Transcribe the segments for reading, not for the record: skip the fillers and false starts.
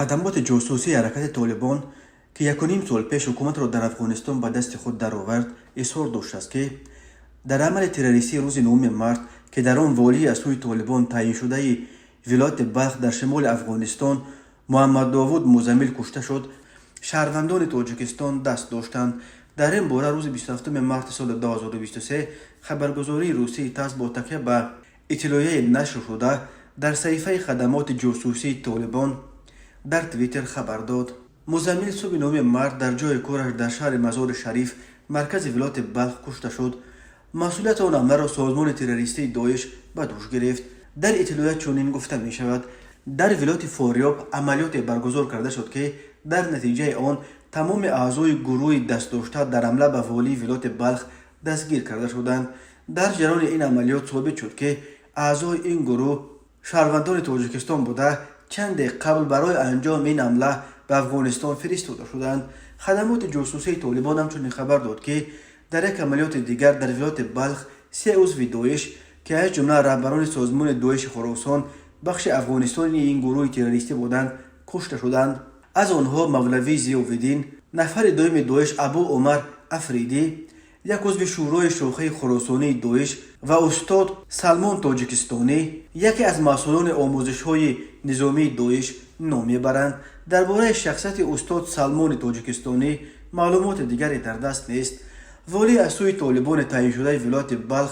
Хадамоти ҷосусии ҳаракати Толибон, ки якуним сол пеш ҳукуматро дар Афғонистон ба дасти худ даровард, изҳор доштааст, ки дар амали террористии рӯзи 9 март, ки дар он волии аз сӯи Толибон таъйиншудаи вилояти Балх дар шимоли Афғонистон Муҳаммаддовуд Музаммил кушта шуд, шаҳрвандони Тоҷикистон даст доштанд. Дар ин бора рӯзи 27 марти соли 2023 хабаргузории русии ТАСС бо такя ба иттилоияи нашр шуда дар саҳифаи хадамоти ҷосусии Толибон дар Твиттер хабар дод. Музаммил субҳи 9 март дар ҷои кораш дар шаҳри Мазори Шариф, маркази вилояти Балх, кушта шуд. Масъулияти он ҳамларо созмони террористии Доиш ба дӯш гирифт. Дар иттилоия чунин гуфта мешавад: дар вилояти Форёб амалиёте баргузор карда шуд, ки дар натиҷаи он тамоми аъзои гурӯҳи дастдошта дар ҳамла ба волии вилояти Балх дастгир карда шуданд. Дар ҷараёни ин амалиёт собит шуд, ки аъзои ин гурӯҳ шаҳрвандони Тоҷикистон буда, чанде қабл барои анҷоми ин ҳамла ба Афғонистон фиристода шуданд. Хадамоти ҷосусии Толибон ҳамчунин хабар дод, ки дар як амалиёти дигар дар вилояти Балх се узви Доиш, ки аз ҷумла раҳбарони созмони Доиши Хуросон, бахши афғонистони ин гурӯҳи террористӣ буданд, кушта шуданд. Аз онҳо Мавлавӣ Зиёвиддин, нафари дуюми Доиш Абу Умар Афридӣ, як узви шӯрои шохаи хуросонии Доиш, ва устод Салмон Тоҷикистонӣ, яке аз масъулони омӯзишҳои низомии Доиш, ном мебаранд. Дар бораи шахсияти устод Салмони Тоҷикистонӣ маълумоти дигаре дар даст нест. Волии аз сӯи Толибони таъйиншудаи вилояти Балх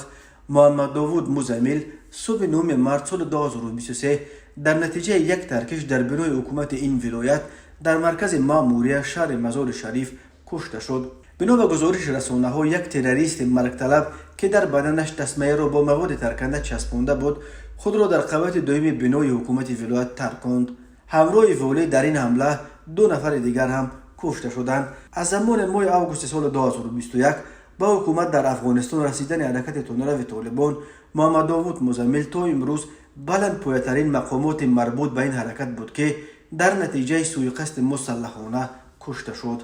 Муҳаммаддовуд Музаммил субҳи 9 март соли 2023 дар натиҷаи як таркиш дар бинои ҳукумати ин вилоят дар маркази маъмурия шаҳри Мазори Шариф кушта шуд. Бино ба гузориши расонаҳо, як террористи маргталаб, ки дар баданаш тасмаеро бо маводи тарканда часпонда буд, худро дар қабати дуюми бинои ҳукумати вилоят тарконд. Ҳамроҳи волӣ дар ин ҳамла ду нафари дигар ҳам кушта шуданд. Аз замони моҳи августи соли 2021 ба ҳукумат дар Афғонистон расидани ҳаракати тундрави Толибон, Муҳаммаддовуд Музаммил то имрӯз баландпоятарин мақомоти марбут ба ин ҳаракат буд, ки дар натиҷаи сӯиқасди мусаллаҳона кушта шуд.